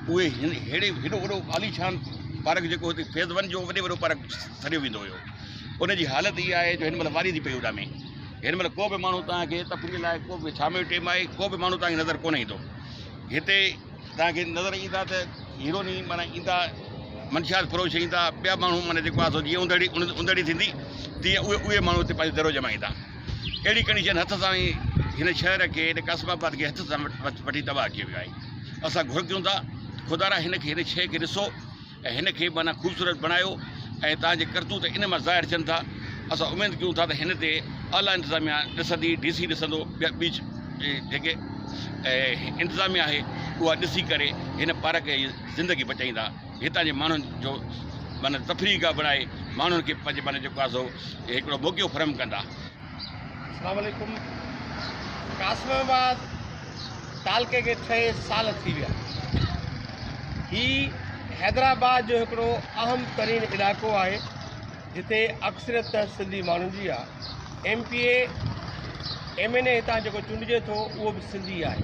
اهي هن ههڙي هيڏو وڏو عاليشان پارڪ جيڪو هتي فيز ون جو وڏي وڏو پارڪ سڏيو ويندو هيو ان جي حالت اها آهي جو هن مهل واري ٿي پئي اڏامي. هن مهل ڪو به ماڻهو توهان کي تفريح لاء ڪو به شام جو ٽيم آهي ڪو به ماڻهو توهان کي نظر ڪونه ايندو. هتي توهان کي نظر ايندا ته هيروني معنيٰ ايندا منشيات فروش ايندا ٻيا ماڻهو معنيٰ جيڪو آهي سو جيئن اوندڙي اوندڙي ٿيندي تيئن اهي اهي ماڻهو هتي پنهنجو درو ڄمائيندا. اهڙي ڪنڊيشن هٿ سان ئي هن شهر کي هن قاسم آباد کي هٿ سان وٺي تباهه ڪيو ويو آهي. اسان گهر ڪيون ٿا خدارا هن کي هن شيء کي ڏسو ۽ هن کي معنيٰ خوبصورت بڻايو ۽ توهان جي ڪرتوت ان مان ظاهر ٿين ٿا. اسان اميد ڪيون ٿا ته هن تي اعليٰ انتظاميا ڏسندي، ڊي سي ڏسندو، ٻيا ٻي جيڪي انتظاميا آهي اها ڏسي ڪري هن پارڪ جي زندگي بچائيندا. هتان جي ماڻهن جو معنيٰ تفريح گاهه بڻائي ماڻهن کي پنهنجي معنيٰ جيڪو آهي سو هڪڙو موقعو فراهم ڪندا. اسلام عليڪم قاسم آباد تعلقي کي ٺهي سال ٿي ويا. هي حيدرآباد جو هڪڙو اهم ترين علائقو آهي جتي اڪثريت سنڌي ماڻهن جي آهي. M P A, M N A هتان جيڪو چونڊجي ٿو اهو به سنڌي آهي.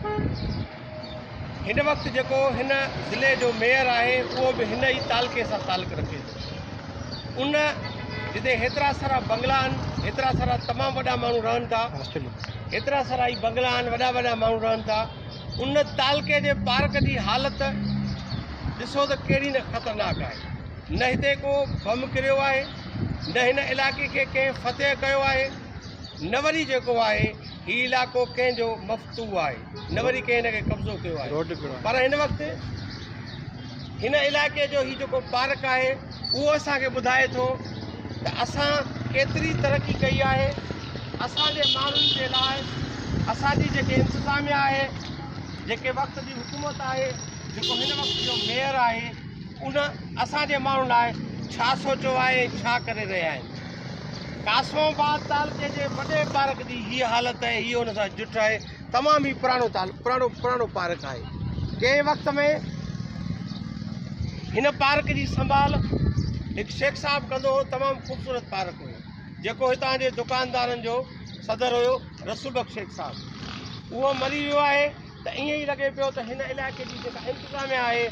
هن وقت جيڪو هن ضلعي جو ميئر آهي اهو به هن ئي تعلقي سان تعلق رکي ٿو. ان جتي هيترا سارا بنگلا آهن، هيترا سارا تمام وڏا ماڻهو رهن ٿا، هيترا سارا هي بنگلا آهن، وڏا وڏا ماڻهو رهن ٿا، ان تعلقي جي پارڪ جي حالت ڏسو ته ڪهڙي نه خطرناڪ آهي. نه هتي ڪو بم ڪريو آهي، نه هن علائقي کي ڪنهن فتح ڪيو آهي، نه وري جيڪو آهي هي علائقو ڪنهن جو مفتوح آهي، نه وري ڪنهن هن کي قبضو ڪيو آهي. پر هن وقت هن علائقي جو هي جيڪو پارڪ آهي اهو اسان کي ٻڌائي ٿو ته اسان ڪيتري ترقي ڪئي آهي، اسان جي ماڻهن جي لاء اسان جي جيڪي انتظاميا آهي، جيڪي وقت جي حڪومت آهي، جيڪو هن وقت جو ميئر آهي ان اسان جي ماڻهن لاء ڇا سوچيو آهي ۽ ڇا ڪري رهيا آهن. قاسم آباد تعلقي جي وڏي پارڪ جي هيء حالت آهي، هيء ان سان جٺ آهي. تمام ئي پراڻو تعلق پراڻو پراڻو پارڪ آهي. ڪنهن وقت ۾ هن پارڪ جي سنڀال هڪ شيخ صاحب ڪندو هو، تمام خوبصورت پارڪ هيو، جيڪو هتان جي دڪاندارن جو صدر هيو رسول بخش شيخ صاحب. اهو مري ويو آهي ته ائين ئي لڳي پيو ته هن علائقي جي جيڪا انتظاميا آهي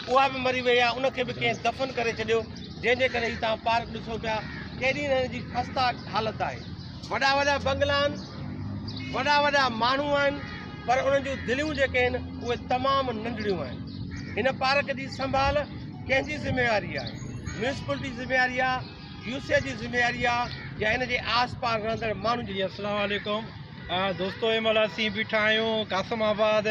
اها به مري وئي آهي، ان کي به ڪنهن دفن ڪري ڇڏيو، جنهن جي ڪري هي توهان پارڪ ڏسو پيا ڪيڏي نه هن جي خسته حالت آهي. وڏا وڏا بنگلا آهن، وڏا وڏا ماڻهو آهن، پر انهن جون دليون جيڪي آهن اهي تمام ننڍڙيون آهن. هن پارڪ جي سنڀال ڪنهن جي ذميواري آهي؟ ميونسپلٽي جي ذميواري آهي، يو سي جي ذميواري آهي يا هن جي آس پاس رهندڙ ماڻهن جي؟ جي السلام عليڪم دوستو هن مهل اسين بيٺا آهيون قاسم آباد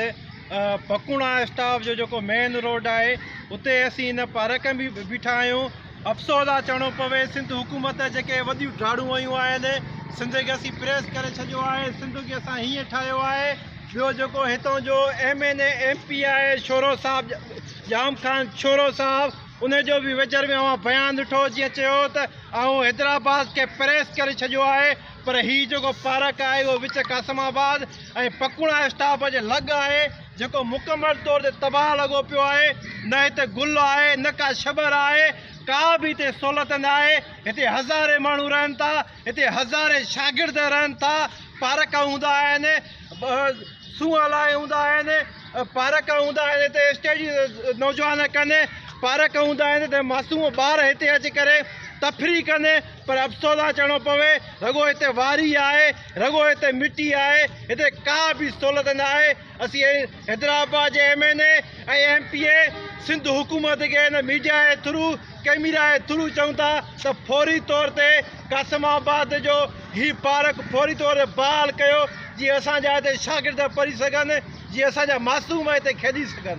پڪوڻا اسٽاپ جو جيڪو مين روڊ آهي اتي اسين هن پارڪ ۾ بيٺا آهيون افسوس آ چوڻو پوي سنڌ حڪومت جيڪي وڏيون ڊاڙون هنيون آهن سنڌ کي اسين پريس ڪري ڇڏيو آهي سنڌ کي اسان هيئن ٺاهيو آهي ٻيو جيڪو هتان جو ايم اين اي ايم پي آهي شورو صاحب ڄام خان شورو صاحب ان جو به ويجهر ۾ اوهان بيان ڏٺو جيئن چيو ته آئون حيدرآباد کي پريس ڪري ڇڏيو آهي پر هي جيڪو پارڪ آهي اهو وچ قاسم آباد ۽ پڪوڙا اسٽاپ جي لڳ آهي جيڪو مڪمل طور تي تباهه لڳو پيو آهي، نه هتي گل آهي نه ڪا شٻر آهي، ڪا به هتي سهولت نه آهي، هتي هزارين ماڻهو رهن ٿا، هتي هزارين شاگرد رهن ٿا، پارڪ هوندا آهن، سونهن لاء هوندا آهن، پارڪ هوندا آهن هتي اسٽڊي نوجوان ڪن، پارڪ هوندا آهن ته معصوم ٻار هتي اچي ڪري تفريح ڪن، پر افسوس سان چوڻو پوي رڳو هتي واري آهي، رڳو هتي مٽي آهي، هتي ڪا به سهولت نه آهي. اسين حيدرآباد جي M N A ۽ M P A Sindh حڪومت کي هن ميڊيا جي ٿرو ڪئميرا جي ٿرو چئون ٿا ته فوري طور تي قاسم آباد جو هي پارڪ فوري طور تي بحال ڪيو جيئن اسان جا هتي شاگرد پڙهي سگهن جيئن اسان جا معصوم هتي کيڏي سگهن.